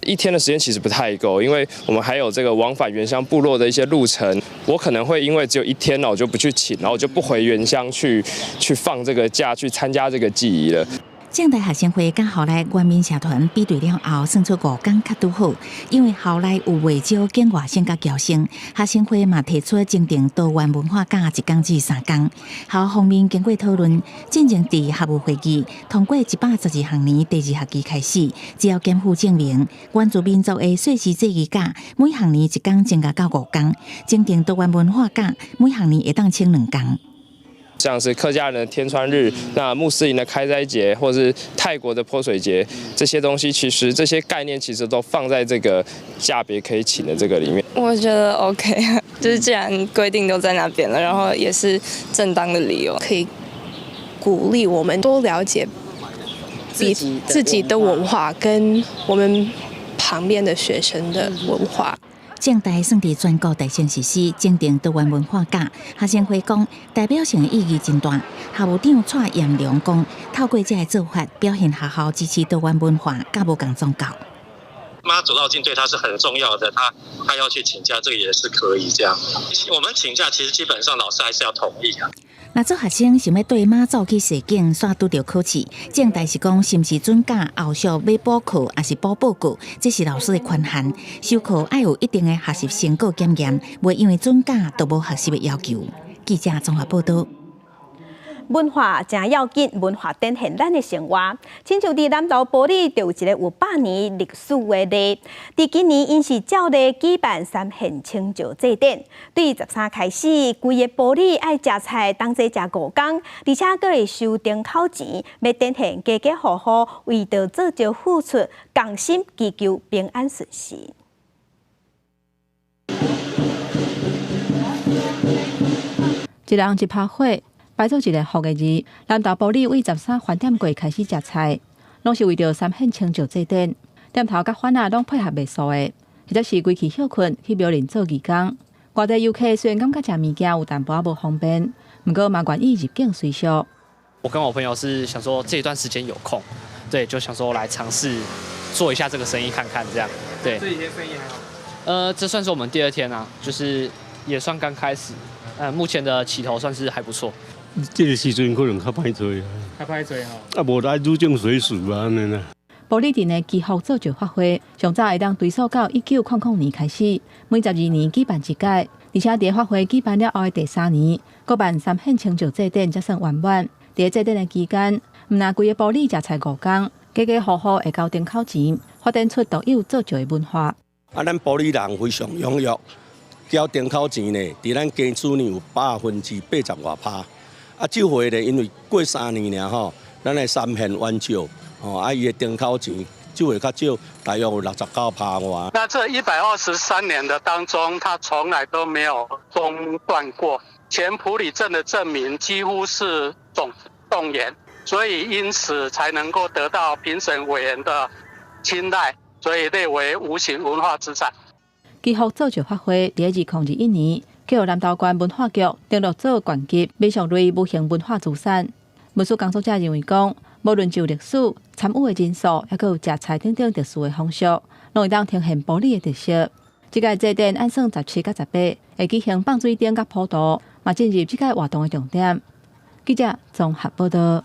一天的時間其實不太夠，因為我們還有這個往返原鄉部落的一些路程，我可能會因為只有一天，我就不去請，然後就不回原鄉去放這個假，去參加這個祭儀了。政大學生會佮校內原民社團比對了後，算出5工較拄好，因為校內有袂少境外省佮僑生，學生會嘛提出增訂多元文化假1工至3工。學校方面經過討論，進前佇校務會議通過112學年第二學期開始，只要檢附證明原住民族的歲時祭儀假，每學年一工增加到5工，增訂多元文化假，每學年會當請2工。像是客家人的天穿日，那穆斯林的開齋節，或是泰國的潑水節，這些東西其實這些概念其實都放在這個假別可以請的這個裡面。我覺得 OK，就是既然規定都在那邊了，然後也是正當的理由，可以鼓勵我們多了解自己的文化，跟我們旁邊的學生的文化。政大算佇全國率先實施增訂多元文化假，學生會講代表性的意義真大。校務長蔡炎良講，透過這个做法，表現學校支持多元文化，佮無仝宗教。媽祖繞境對他是很重要的，他要去請假，這個也是可以這樣。我們請假其實基本上老師還是要同意啊。若做學生想欲綴媽祖去踅境，煞拄著考試，政大是講是毋是准假後續欲補課，抑是補報告，這是老師的權限。修課愛有一定的學習成果檢驗，袂因為准假就無學習的要求。記者綜合報道。文化誠要緊，文化展現咱的生活。親像佇南投埔里，就有一个有100年歷史的禮。佇今年，𪜶是照例舉辦三獻清醮祭典。對13開始，規个埔里愛食菜，同齊食5工，而且閣會收燈口錢，欲展現家家戶戶為著造石付出，仝心祈求平安順遂。一人一拍火。擺做一个福的字，南投埔里對13飯點過開始食菜，攏是為著三獻清醮祭典。店頭佮販仔攏配合賣素的，或者是規氣歇睏去廟裡做義工。外地遊客雖然感覺食物件有淡薄仔無方便，毋過嘛願意入境隨俗。我跟我朋友是想說這一段時間有空，對，就想說來嘗試做一下這個生意看看，這樣。對。這幾天生意還好？這算是我們第二天啊，就是也算剛開始，目前的起頭算是還不錯。這个時陣可能較歹做啊，較歹做吼。啊，無來入境隨俗啊，按呢啦。埔里鎮的祈福造石法會，上早會當追溯到1900年開始，每12年舉辦一屆，而且佇法會舉辦了後的第三年，閣辦三獻清醮祭典才算圓滿。佇祭典的期間，毋但規个埔里食菜5工，家家戶戶會交燈口錢，發展出獨有造石的文化。啊，咱埔里人非常踴躍，交燈口錢呢，佇咱家主呢有80外趴。啊，這回呢，因為過3年爾吼，咱的三獻完醮，吼，啊，伊的燈口錢，這回較少，大約有69趴外。那這123年的當中，它從來都沒有中斷過。全埔里鎮的鎮民幾乎是總動員，所以因此才能夠得到評審委員的青睞，所以列為無形文化資產。祈福造石法會佇2021年，予南投縣文化局登錄做縣級民俗類無形文化資產。文史工作者認為講，無論就歷史參與的人數，抑閣有食菜等等特殊的風俗，攏會當呈現埔里的特色。這屆祭典按算17佮18會舉行放水燈佮普渡，嘛進入這屆活動的重點。記者綜合報道。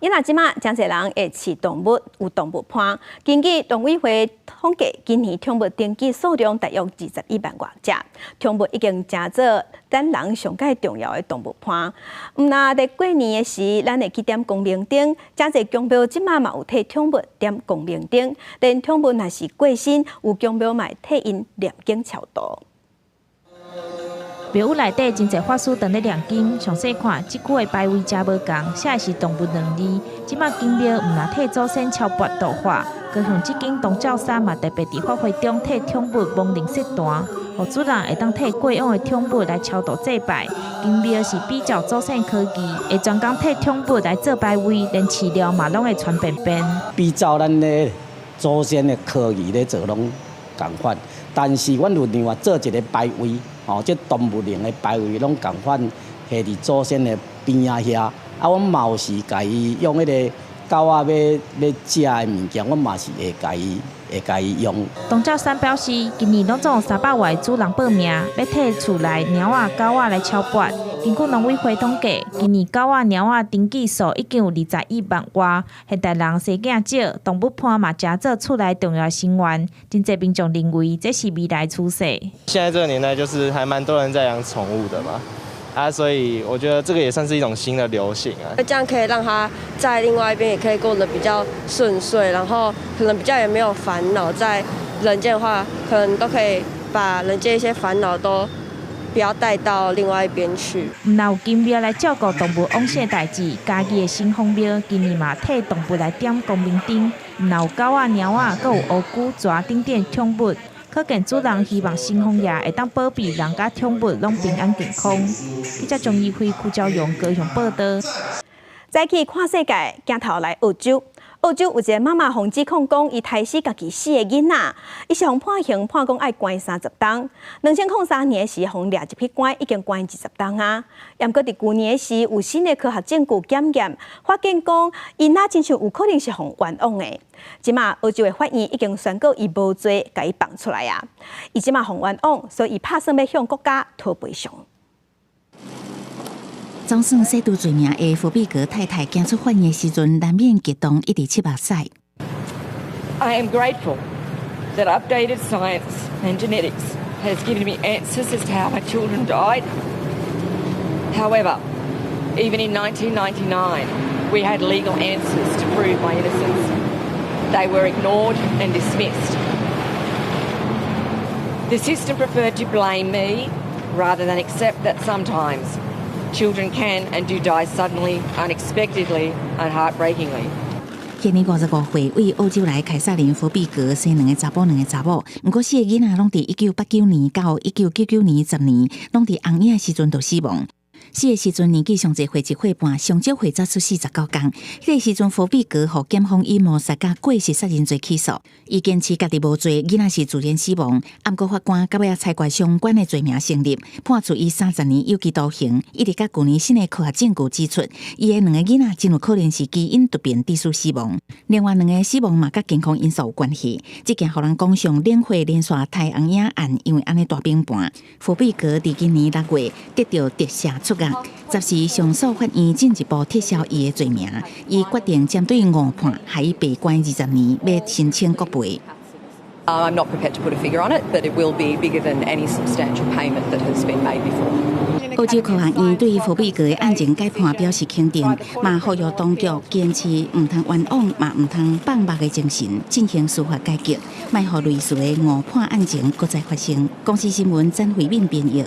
因為這馬誠濟人會飼動物，有動物伴。根據農委會統計，今年寵物登記數量大約21萬外隻。寵物已經成做咱人上蓋重要的動物伴。毋但佇過年的時，咱會去點光明燈，誠濟宮廟這馬嘛有替寵物點光明燈。連寵物若是過身，有宮廟嘛會替𪜶念經超度。廟宇內底真濟法師佇咧念經，詳細看，這區的牌位誠無仝，寫的是動物兩字。這馬宮廟毋但替祖先超拔度化，高雄這間東照山嘛特別佇法會中替寵物亡靈設壇，予主人會當替過往的寵物來超度祭拜。宮廟是比照祖先科技，會專工替寵物來做牌位，連飼料嘛攏會傳便便。比照咱的祖先的科技咧做，攏仝款，但是阮有另外做一个牌位，吼，這動物靈的牌位攏仝款，下佇祖先的邊仔遐。啊，阮嘛有時共伊用彼个狗仔欲食的物件，阮嘛是會共伊用。董教山表示，今年攏總有300外主人報名，欲替厝內貓仔、狗仔來敲缽。根據農委會統計，今年狗仔、貓仔登記數已經有21萬外。現代人生囝少，動物伴嘛誠做厝內重要成員。真濟民眾認為這是未來趨勢。現在這個年代，就是還蠻多人在養寵物的嘛，啊，所以我覺得這個也算是一種新的流行啊。這樣可以讓他在另外一邊也可以過得比較順遂，然後可能比較也沒有煩惱。在人間的話，可能都可以把人間一些煩惱都不要帶到另外一邊去。毋但有金廟來照顧動物往生代誌，嘉義的新豐廟今年嘛替動物來點光明燈。毋但有狗仔、貓仔，閣有烏龜、蛇等等寵物。可見主人希望新豐爺會當保庇人佮寵物攏平安健康。記者張怡輝、邱昭勇高雄報導。再去看世界，鏡頭來澳洲。澳洲有一個媽媽予指控講，伊刣死家己四个囡仔，伊是予判刑判講愛關30冬。2003年時，予掠入去關，已經關20冬啊。毋過佇舊年時，有新的科學證據檢驗，發現講𪜶仔親像有可能是予冤枉的。這馬澳洲的法院已經宣告伊無罪，共伊放出來啊。伊這馬予冤枉，所以伊拍算欲向國家討賠償。總算洗除罪名的佛比格太太行出法院的時陣，難免激動，一直拭目屎。 I am grateful that updated science and genetics has given me answers as to how my children died. However, even in 1999, we had legal answers to prove my innocence. They were ignored and dismissed. The system preferred to blame me rather than accept that sometimes children can and do die suddenly, unexpectedly, and heartbreakingly. 現年55歲，為澳洲來凱撒琳·佛比格生兩个查埔，兩个查某。毋過四个囡仔攏佇1989年到1999年10年，攏佇紅嬰的時陣就死亡。死的時陣年紀上濟歲1歲半，上少歲才出世19工。彼个時陣，佛比格予檢方以謀殺佮過失殺人罪起訴，伊堅持家己無罪，囡仔是自然死亡。毋過法官到尾仔裁決相關的罪名成立，判處伊30年有期徒刑。一直到舊年新的科學證據指出，伊的兩个囡仔真有可能是基因突變致使死亡。另外兩个死亡嘛佮健康因素有關係。這件予人講上冷血連續刣紅嬰案，因為按呢大崩盤。佛比格佇今年6月得著特赦出獄，十時上訴法院進一步撤銷伊的罪名，伊決定針對誤判，予伊白關20年，欲申請國賠。 I'm not prepared to put a figure on it, but it will be bigger than any substantial payment that has been made before. 澳洲科學院對佛比格的案情改判表示肯定，嘛呼籲當局堅持毋通冤枉，嘛毋通放目的精神進行司法改革，莫予類似的誤判案情閣再發生。公視新聞曾慧敏編譯。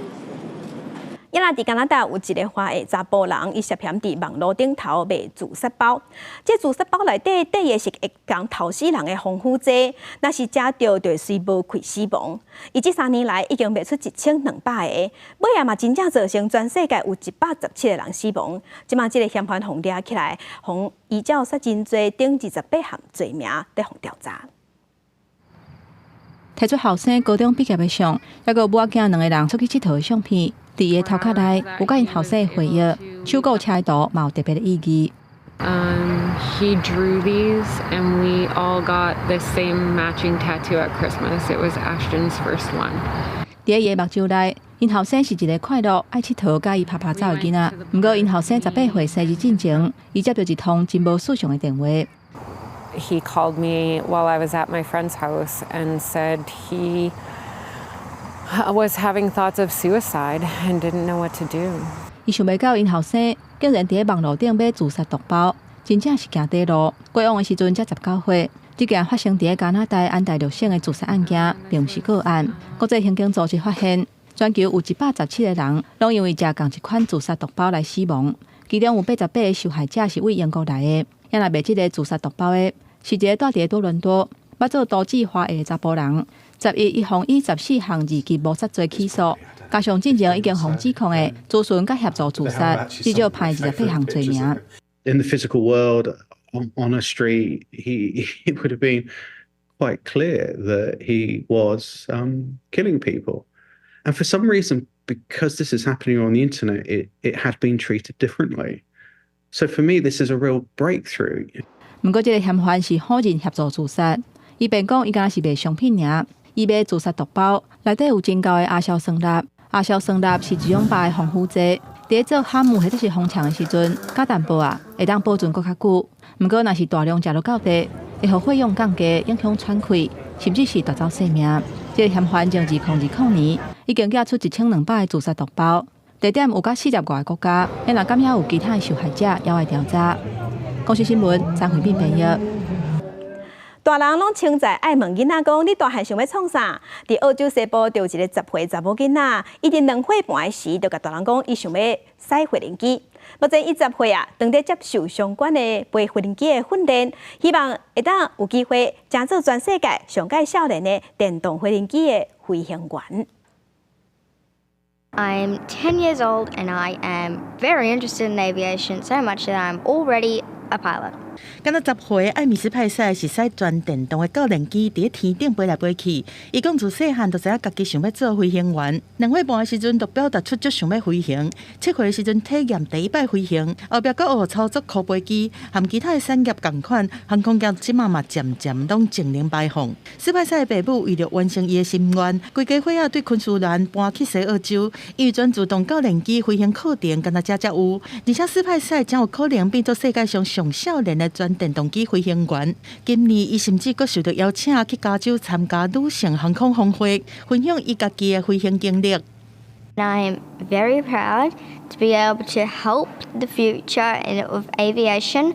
抑若佇加拿大有一个華裔查埔人，伊涉嫌佇網路頂頭賣自殺包。這自殺包內底缀的是會共頭死人的防腐劑，若是食著就會隨無氣死亡。伊這3年來已經賣出1200个，尾仔嘛真正造成全世界有117个人死亡。這馬這个嫌犯予掠起來，予依照殺人罪等28項罪名咧予調查。提出後生高中畢業的相，抑閣有母仔囝兩个人出去𨑨迌的相片。佇伊的頭殼內有佮𪜶後生的回憶，手鼓車圖嘛有特別的意義。 He drew these, and we all got the same matching tattoo at Christmas. It was Ashton's first one. 佇伊的目睭內，𪜶後生是一个快樂、愛𨑨迌、佮伊拍拍走的囡仔。毋過，𪜶後生18歲生日進前，伊接著一通真無尋常的電話。 He called me while I was at my friend's house and said he was having thoughts of suicide and didn't know what to do. 伊想袂到𪜶後生竟然佇咧網路頂買自殺毒包，真正是行短路。過往的時陣才19歲，這件發生佇咧加拿大安大略省的自殺案件，並毋是個案。國際刑警組織發現，全球有117個人，攏因為食仝一款自殺毒包來死亡，其中有88個受害者是對英國來的。抑若賣這个自殺毒包的，是一个蹛佇咧多倫多，捌做都市華裔的查埔人。11伊予以14項二級謀殺罪起訴，加上進前已經予指控的諮詢佮協助自殺，至少判28項罪名。 In the physical world, on a street, he would have been quite clear that he was killing people. And for some reason, because this is happening on the internet, it had been treated differently. So for me, this is a real breakthrough. 毋過，這個嫌犯是否認協助自殺。伊辯講，伊敢若是賣商品爾，伊買自殺毒包，內底有真厚的亞硝酸鈉。亞硝酸鈉是一種白的防腐劑，佇咧做餡糜或者是封腸的時陣，加淡薄仔，會當保存閣較久。毋過，若是大量食落到底，會予血氧降低，影響喘氣，甚至是奪走性命。這個嫌犯從2002年已經寄出1200個自殺毒包，地點有甲40外個國家。咱若敢猶有其他的受害者，猶愛調查。公視新聞張惠敏編譯。大人攏稱讚愛問囡仔講，你大漢想欲創啥？佇澳洲西部就有一個10歲查某囡仔，伊佇2歲半時就共大人講，伊想欲駛飛行機。目前伊10歲啊，正佇接受相關的飛飛行機的訓練，希望會當有機會成做全世界上蓋少年的電動飛行機的飛行員。 I'm 10 years old and I am very interested in aviation, so much that I'm already a pilot. 敢若10歲，艾米斯派賽是駛全電動的教練機佇咧天頂飛來飛去。伊講自細漢就知影家己想欲做飛行員，2歲半的時陣就表達出足想欲飛行。7歲的時陣體驗第一擺飛行，後壁閣學操作箍飛機，和其他的產業仝款，航空業這馬嘛漸漸攏淨零排放。斯派賽的爸母為著完成伊的心願，規家伙仔對昆士蘭搬去西澳洲，因為全自動教練機飛行課程敢若遮才有，而且斯派賽真有可能變做世界上上少年的全電動機飛行員。今年，伊甚至閣受到邀請去加州參加女性航空峰會，分享伊家己的飛行經歷。 I am very proud to be able to help the future of aviation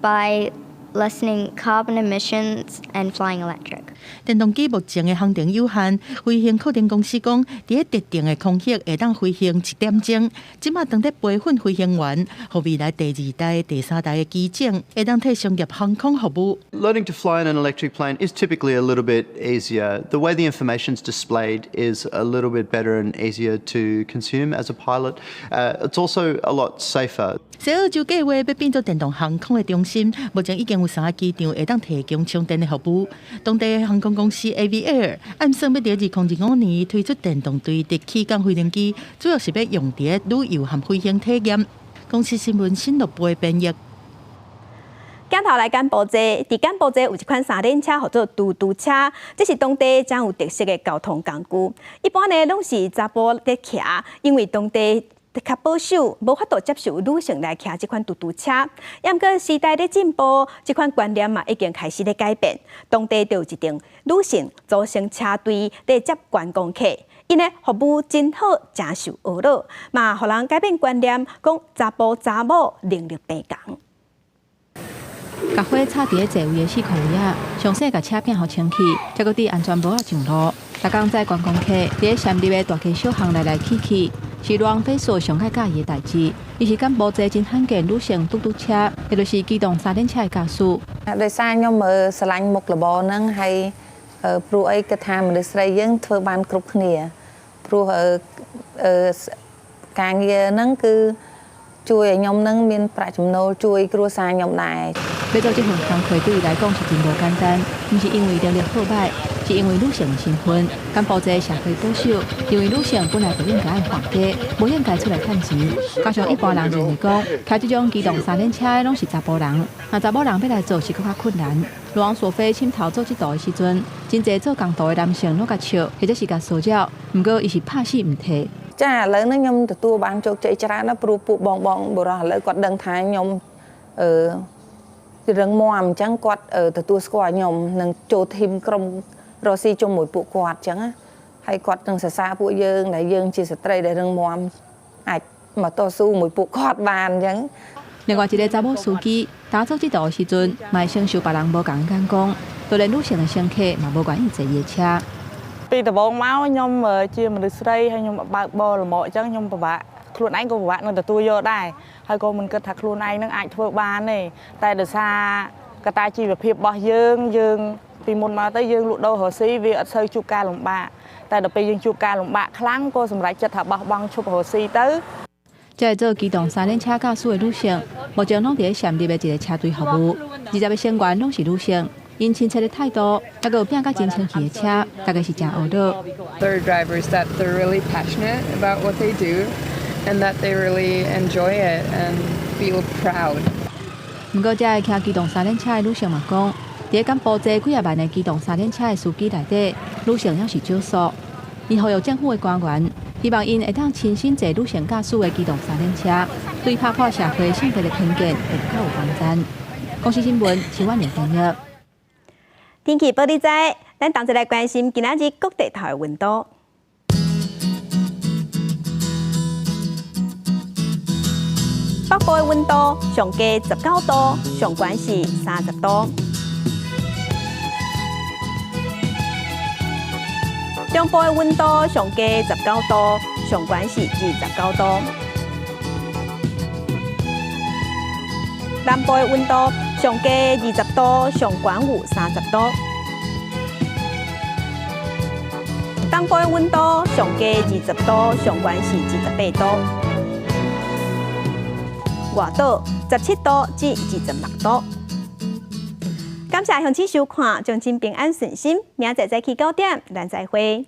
by lessening carbon emissions and flying electric. 電動機目前的航程有限，飛行課程公司講，佇咧特定的空域會當飛行一點鐘。這馬正佇培訓飛行員，予未來第二代、第三代的機種會當替商業航空服務。 Learning to fly in an electric plane is typically a little bit easier. The way the information's displayed is a little bit better and easier to consume as a pilot. It's also a lot safer. 西澳洲計劃欲變做電動航空的中心，目前已經有三個機場會當提供充電的服務。當地的航空公司 Aviair 按算欲佇2025年推出電動垂直起降飛行機，主要是欲用佇旅遊和飛行體驗。公視新聞新樂播編譯。鏡頭來柬埔寨，佇柬埔寨有一款三輪車，號做嘟嘟車，這是當地真有特色的交通工具。一般呢，攏是查埔佇騎，因為當地較保守，無法度接受女性來騎這款嘟嘟車。毋過時代咧進步，這款觀念嘛已經開始咧改變。當地就有一陣女性組成車隊咧接觀光客，𪜶的服務真好，誠受呵咾，嘛予人改變觀念，講查埔查某能力平仝。共火插佇咧座位的四箍位仔，詳細共車餅予清氣，才閣戴安全帽仔上路。逐工載觀光客佇咧暹粒的大街小巷來來去去，是羅昂飛索上較佮意的代誌。伊是柬埔寨真罕見女性嘟嘟車，也就是機動三輪車的駕駛。 ដោយសារខ្ញុំស្រឡាញ់មុខរបរហ្នឹងហើយព្រោះអីគិតថាមនុស្សស្រីយើងធ្វើបានគ្រប់គ្នាព្រោះការងារហ្នឹងគឺជួយឲ្យខ្ញុំនឹងមានប្រាក់ចំណូលជួយគ្រួសារខ្ញុំដែរ欲做這份工課對伊來講是真無簡單，毋是因為能力好䆀，是因為女性的身份。柬埔寨社會保守，認為女性本來就應該愛顧家，無應該出來趁錢。加上一般人認為講，開這種機動三輪車的攏是查埔人，若查某人欲來做是閣較困難。羅昂索菲深頭做這道的時陣，真濟做工途的男性攏共笑，或者是共騷擾，毋過伊是拍死毋退。 ចាឥឡូវហ្នឹងខ្ញុំទទួលបានជោគជ័យច្រើនណាស់ព្រោះពួកបងបងបុរសឥឡូវគាត់ដឹងថាខ្ញុំអឺរឹងមាំអញ្ចឹងគាត់ទទួលស្គាល់ខ្ញុំនឹងចូល team ក្រុមរកស៊ីជុំមួយពួកគាត់អញ្ចឹងណាហើយគាត់នឹងសរសើរពួកយើងដែលយើងជាស្ត្រីដែលរឹងមាំអាចមកតស៊ូមួយពួកគាត់បានអញ្ចឹង 另外一个查某司機踏做這道的時陣，嘛會承受別人無仝眼光，就連女性的乘客嘛無願意坐伊的車。 ពីដំបូងមកខ្ញុំជាមនុស្សស្រីហើយខ្ញុំបើកបរលមាក់អញ្ចឹងខ្ញុំពិបាកខ្លួនឯងក៏ពិបាកនឹងទទួលយកដែរហើយក៏មិនគិតថាខ្លួនឯងនឹងអាចធ្វើបានទេតែដោយសារកត្តាជីវភាពរបស់យើងយើងពីមុនមកទៅយើងលក់ដូររកស៊ីវាអត់សូវជួបការលំបាកតែដល់ពេលយើងជួបការលំបាកខ្លាំងក៏សម្រេចចិត្តថាបោះបង់ឈប់រកស៊ីទៅ這個做機動三輪車駕駛的女性，目前攏佇咧暹粒的一個車隊服務，20個成員攏是女性。𪜶親切的態度，猶閣有拼甲真清氣的車，大家是誠懊惱。 Other drivers that they're really passionate about what they do and that they really enjoy it and feel proud. 毋過，這个騎機動三輪車的女性嘛講，佇咧補助幾仔萬的機動三輪車的司機內底，女性猶是少數。伊呼籲政府的官員，希望𪜶會當親身坐女性駕駛的機動三輪車，對拍破社會性別的偏見會較有幫助。公視新聞，陳婉玲編譯。天氣報你知，咱同齊來關心今仔日各地頭的溫度。北部的溫度上低19度，上懸是30度。中部的溫度上低19度，上懸是29度。南部的溫度上低20度，上懸有30度。東部的溫度上低20度，上懸是28度。外島17度至26度。感謝鄉親收看，將親平安順心。明仔載早起9點，咱再會。